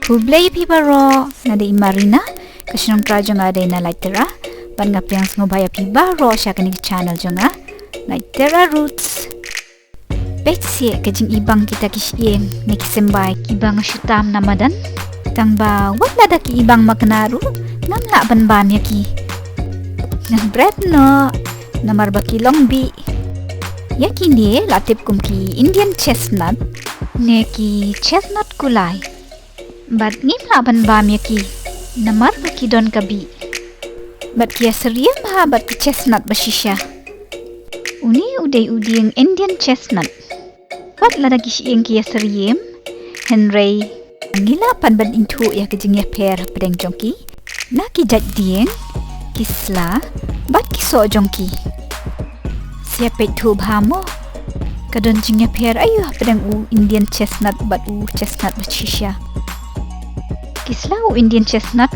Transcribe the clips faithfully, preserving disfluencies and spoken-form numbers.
Khublei ïa phi baroh, nga dei i Marina, ka shnong trai jong nga dei na Laitera, bad nga pdiang sngewbha ïa phi baroh sha kane ka channel jong nga, Laitera Roots. Peit seh ka jingibang kita ki shyieng ne ki symbai kiba nga shu tam na madan. Tang ba wat lada ki ibang makna ruh, ngam lah ban bam ïa ki. Ngan bret noh, namar ba ki long bih. Ïa kine la tip kum ki Indian chestnut ne ki chestnut kulai. Bad ngim lah ban bam ïa ki, namar ba ki don ka bih. Bad ki ïasyriem bha bad ki chestnut ba shisha. Une u dei u dieng Indian chestnut. Wat lada ki shyieng ki ïasyriem, hynrei ngi lah pat ban ithuh ïa ka jingïapher hapdeng jong ki na ki jait dieng, ki sla bad ki soh jong ki. Sa ïa peit thuh bha mo, ka don jingïapher aïu hapdeng u Indian chestnut bad u chestnut ba shisha. Ki sla u Indian chestnut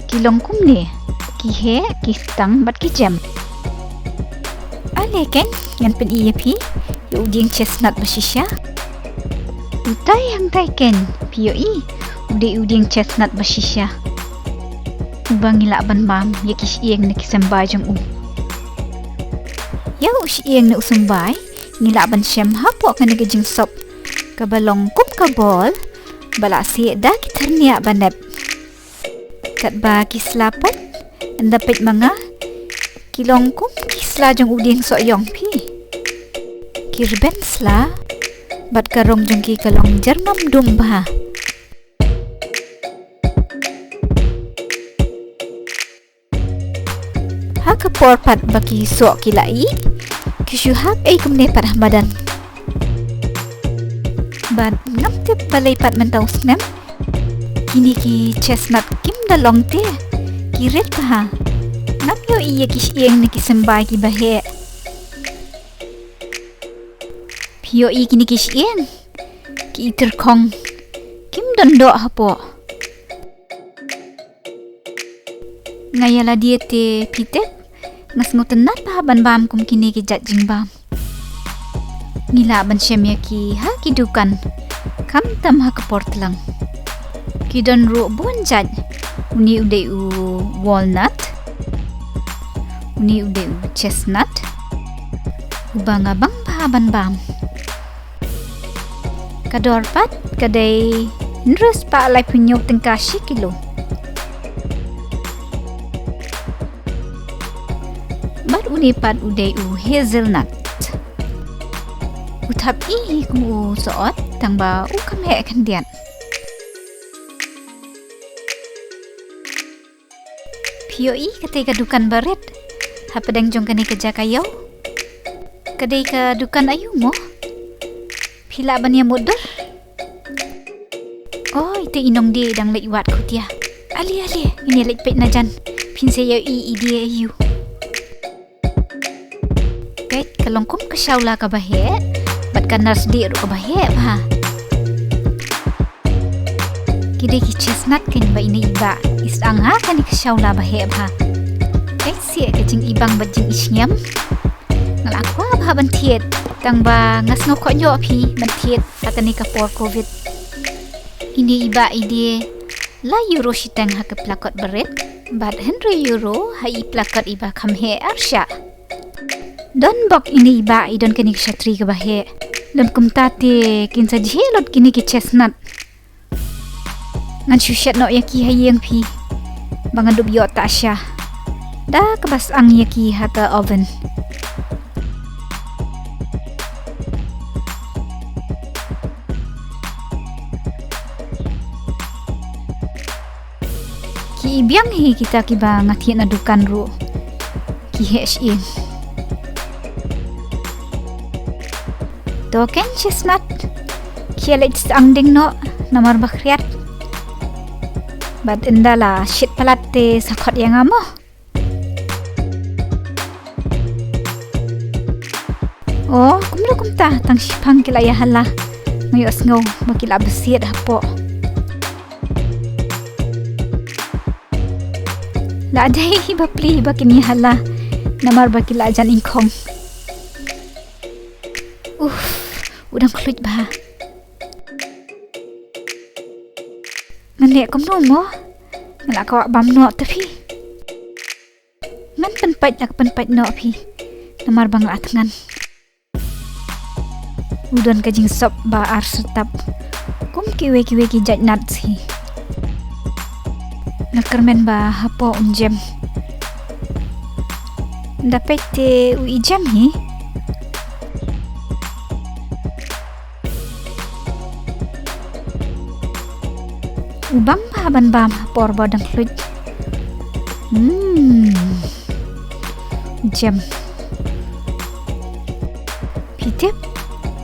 ki long kumne, ki heh, ki stang bad ki jem. Ale keiñ, ngan pyni ïa phi ïa u dieng chestnut ba shisha. Utai hangtai keiñ, phi ïohi, u dei u dieng chestnut ba shisha, uba ngi lah ban bam ïa ki shyieng ne ki symbai jong u. Ïa u shyieng ne u symbai ngi lah ban shem hapoh kane ka jingsop kaba long kum ka bol, ba la sieh da ki thyrniah ba nep. Katba ki sla pat, ynda peit ma nga, ki long kum ki sla jong u dieng sohïong phi. Ki rben sla bad ka rong jong ki ka long jyrngam dum bha. Ha ka por pat ba ki soh ki la ih, ki shu hap ei kumne pat ha madan. Bad ngam tip balei pat mynta u snem, kine ki chestnut kim da long te, ki rit bha. Ngam ïohi ïa ki shyieng ne ki symbai kiba heh. Phi ïohi kine ki shyieng, ki ityrkhong, kim don doh hapoh. Nga ïa lade te phi tip, nga sngewtynnat bha ban bam kum kine ki jait jingbam. Ngi lah ban shem ïa ki ha ki dukan, khamtam ha ka por tlang. Ki don ruh bun jait, une u dei u walnut, une u dei u chestnut, uba nga bang bha ban bam. Ka dor pat ka dei hynriew spah laiphew hynñiew tyngka shi kilo. Bad une pat u dei u hazelnut. U thap hi hi kum u sohot, tang ba u kham heh khyndiat. Phi ïohi katei ka dukan ba rit hapdeng jong kane ka jaka ïew? Ka dei ka dukan aïu mo? Phi lah ban ïa mutdur? Oi, te i nongdie i dang leit wad khutia. Ale, ale, ngin ïa leit peit na jan. Phin sa ïohi i die aïu. Peit, ka long kum ka shawla kaba heh, bad ka narsdih ruh kaba heh bha. Ki dei ki chestnut keiñ ba ine i bah i sdang ha kane ka shawla ba heh bha. Peit seh ka jingibang bad jingisngiam. Nga la kwah bha ban thied, tang ba nga sngew khohñioh phi ban thied ha kane ka por covid. Ine i bah i die lai euro shiteng ha ka plakot ba rit, bad hynriew euro ha i plakot iba kham heh arshah. Don bok ine i bah i don kane ka shatri kaba heh. Don kumta te kin sa jhieh lut kine ki chestnut. Ngan shu shet noh ïa ki ha ïing phi. Ba ngan dup ïoh ta sha. Da kaba sdang ïa ki ha ka oven. Ki i biang hi kita kiba nga thied na dukan ruh. Ki heh shyieng. To keiñ chestnut. Ki ïa leit sdang ding noh namar ba khriat. Bad ynda la shit palat te sa khot ïa nga mo. Oh, kumno kumta tang shiphang ki la ïa hala. Nga ïohsngew ba ki la basiat hapoh. La dei hi bapli ba kin ïa hala namar ba ki la jan ingkhong. Uff, u dang khluit bha. Nga Ne kumno mo? Nga la kwah bam noh te phi. Ngan pynpait la ka pynpait noh phi. Namar ba nga la thngan. U don ka jingsop ba ar syrtap. Kum kiwei kiwei ki jait nut hi. Nga kyrmen ba hapoh un jem. Da peit te u i jem hi. U bang bha ban bam ha por ba dang khluit. Hmm. Jem. Phi tip.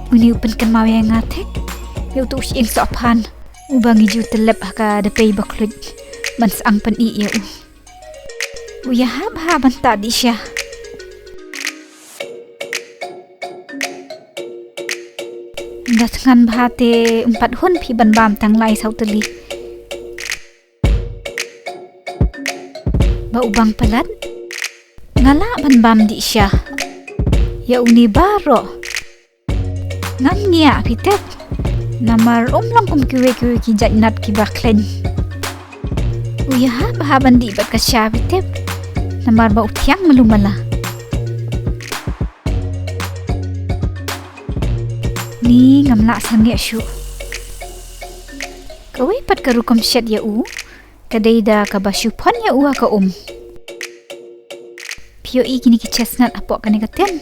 Uni u pynkynmaw ïa nga thik. Ïa utu u shyieng sohphan. Uba ngi ju tyllep ha ka dapei ba khluit. Ban sdang pyni ïa u. U ïahap ha ban ta dih sha. Da thngan bha te um pat hun phi ban bam tang lai saw tylli. Ba u bang palat. Nga lah ban bam dih sha. Ïa uni baroh. Ngam ngiah phi tip. Namar um long kum kiwei kiwei ki jait nut kiba khlaiñ. U ïahap bha ban dih bad ka sha phi tip. Namar ba u thiang malu mala. Ni ngam lah sangeh shuh. Kawei pat ka rukom shet ïa u. Ka dei da kaba shu phon ïa u ha ka um. Phi ïohi kine ki chestnut hapoh kane ka tin.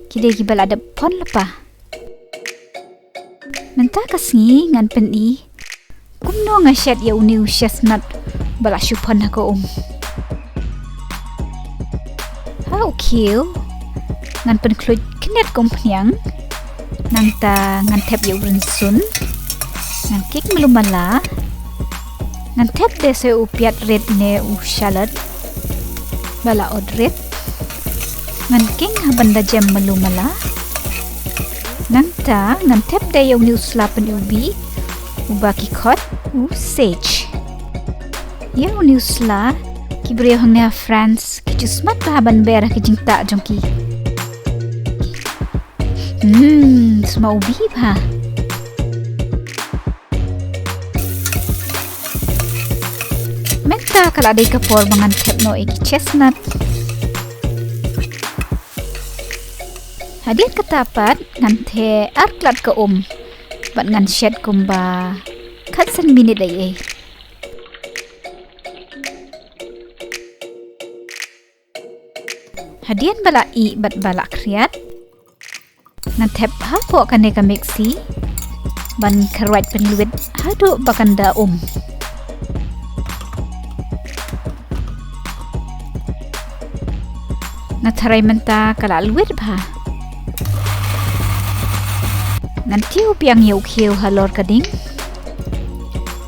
Ki dei kiba la dep phon lypa. Mynta ka sngi ngan pyni kumno nga shet ïa une u chestnut ba la shu phon ha ka um. Ha u khiew ngan pynkhluit khyndiat ka umphniang. Nangta ngan thep ïa u rynsun. Ngan king malu mala. Ngan thep de sa u piat rit ne u shallot ba la ot rit. Ngan king ha ban da jem malu mala. Nangta ngan thep de ïa une u sla pynïubi uba ki khot u sage. Ïa une u sla ki briew hangne ha France ki ju smat bha ban ber ha ki jingtah jong ki. Hmm, sma u bih bha. Mynta ka la dei ka por ba ngan thep noh ïa ki chestnut. Hadien kata pat ngan theh ar klat ka um bad ngan shet kumba khatsan minit ei ei. Hadien ba la ih bad ba la khriat. Ngan thep hapoh kane ka mixi ban kyrwat pynlwit haduh ba kan da um. Nga tharai mynta ka la lwit bha. Ngan tiew biang ïa u khiew halor ka ding.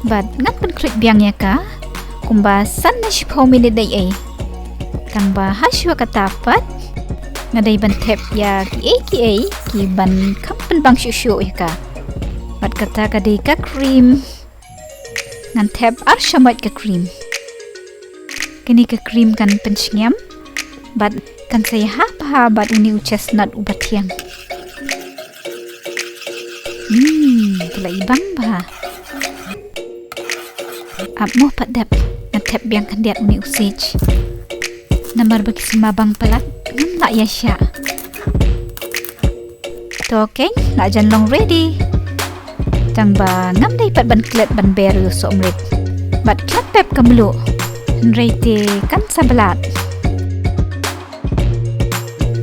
Bad ngan pynkhluit biang ïa ka kumba san ne shiphew minit dei ei. Tang ba ha shuwa kata pat nga dei ban thep ïa kiei kiei ki ban kham pynbang shuh shuh ïa ka. Bad kata ka dei ka cream. Ngan thep ar shamoit ka cream. Kane ka cream kan pynshngem bad kan sa ïahap bha bad une u chestnut uba thiang. Hmm, ka la i bang bha. Ap mo pat dep, ngan thep biang khyndiat une u sage. Namar ba ki sma bang palat ngam lah ïa shah. To keiñ, la jan long ready. Tang ba ngam dei pat ban klet ban ber ïa u sohmrit. Bad klet pep ka mluh. Hynrei te kan sa blat.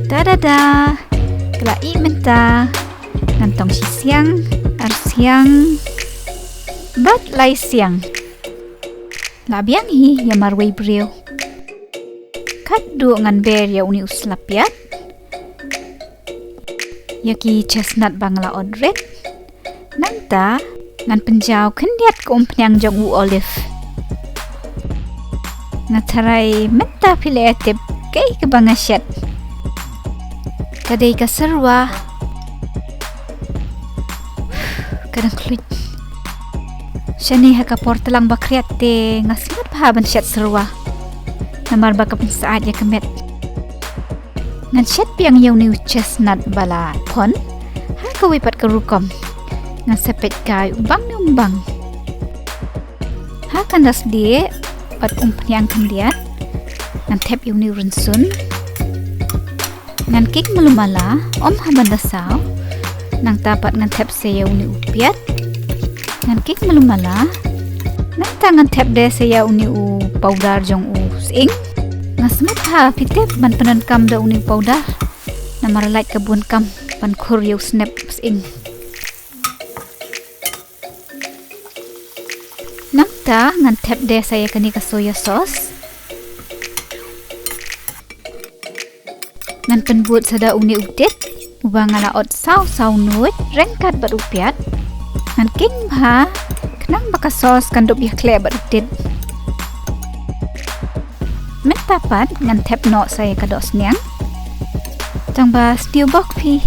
Ta da da. Ka la ih mynta. Ngan tong shi siang, ar siang bad lai siang. La biang hi ïa marwei briew. Katduh ngan ber ïa une u sla piat. Ïa ki chestnut ba nga la ot rit. Nangta ngan pynjaw khyndiat ka umphniang jong u Olive. Nga tharai mynta phi la ïa tip kaei kaba nga shet. Ka dei ka syrwa. Ka dang khluit. Shane ha ka por tlang ba khriat te nga smat bha ban shet syrwa. Namar ba ka pynsyaid ïa ka met. Ngan shet biang ïa une u chestnut ba la phon ha kawei pat ka rukom. Ngan sa peit kai u bang ne um bang. Ha kan da sdieh bad umphniang khyndiat, ngan thep ïa une u rynsun. Ngan king malu mala, ym ha ban da saw. Nangta pat ngan thep sa ïa une u piat. Ngan king malu mala. Nangta ngan thep de sa ïa une u powder jong u sying. Nga sngewbha phi tip ban pyndonkam da une u powder. Namar lait ka bun kam ban khur ïa u snep sying. Nangta ngan thep de sa ïa kane ka soya sauce. Ngan pynbud sa da une u tit uba nga la ot saw saw nuit ryngkat bad u piat. Ngan king bha khnang ba ka sauce kan dup ïa khleh bad u tit. Mynta pat ngan thep noh sa ïa ka dohsniang. Tang ba sniew bok phi,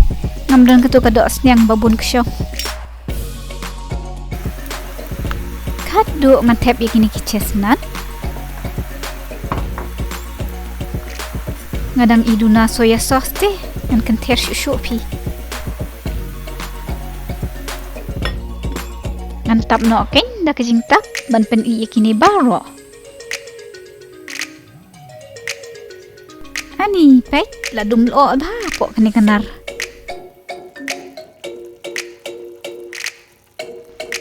ngam don kato ka dohsniang ba bun kshong. Khatduh ngan thep ïa kine ki chestnut. Nga dang i duna soya sauce te, ngan kynther shuh shuh phi. Ngan tap noh kein da ka jingtap ban pyn-i ïa kine baroh. Ani peit la dum lyoh bha hapoh kane ka nar.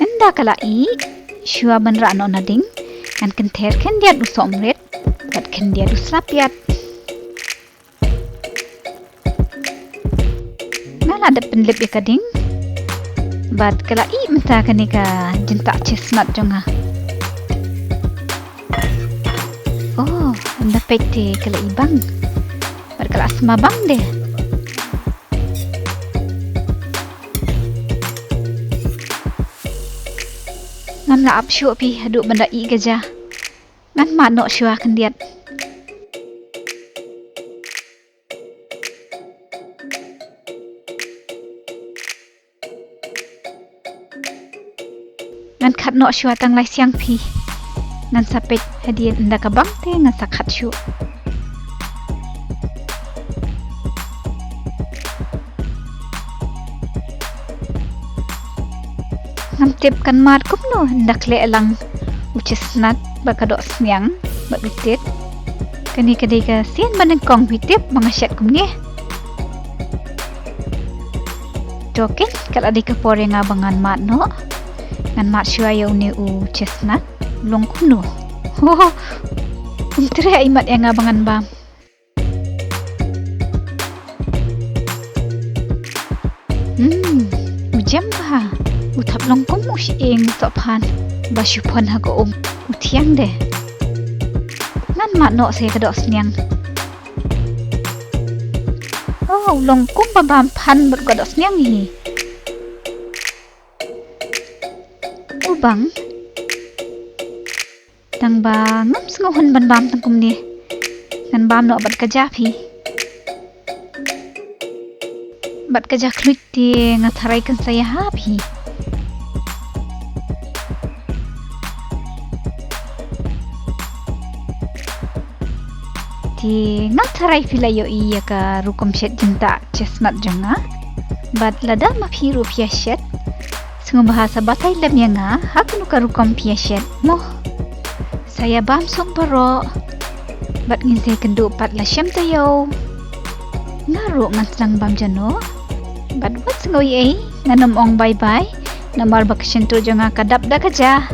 Ynda ka la ih, shuwa ban rah noh na ding, ngan kynther khyndiat u sohmrit bad khyndiat u sla piat. Nga la dep pynlip ïa ka ding bad ka la ih mynta kane ka jyntah chestnut jong nga. Oh, ynda peit te ka la ih bang bad ka la sma bang de. Ngam lah ap shuh phi haduh ban da ih ka ja. Ngan mad noh shuwa khyndiat. Ngan khat noh shuwa tang lai siang phi. Ngan sa peit hadien ynda ka bang te ngan sa khat shuh. Ngam tip kan mad kumno ynda khleh lang u chestnut bad ka dohsniang bad u tit. Kane ka dei ka sien ba nyngkong phi tip ba nga shet kumne. To kein ka la dei ka por ïa nga ba ngan mad noh. Ngan mad shuwa ïa une u chestnut. Long kumno. Ho ho. Um treh ai mad ïa nga ba ngan bam. Hmm, u jem bha. U thap long kum u shyieng u sohphan ba shu phon ha ka um. U thiang de. Ngan mad noh sa ïa ka dohsniang. Oh, u long kum ba bam phan bad ka dohsniang hi. U bang. Tang ba ngam sngewhun ban bam tang kumne. Ngan bam noh bad ka ja phi. Bad ka ja khluit te nga tharai kan sa ïaha phi. Te nga tharai phi la ïohi ïa ka rukom shet jyntah chestnut jong nga. Bad lada ma phi ruh phi ïa shet, sngewbha sa batai lem ïa nga ha kano ka rukom phi ïa shet mo. Sa ïa bam suk baroh. Bad ngin sa ïa kynduh pat la shem taïew. Nga ruh ngan sdang bam jano. Bad wat sngew ei ei, ngan ym ong bye bye. Namar ba ka shyntur jong nga ka dap da ka ja.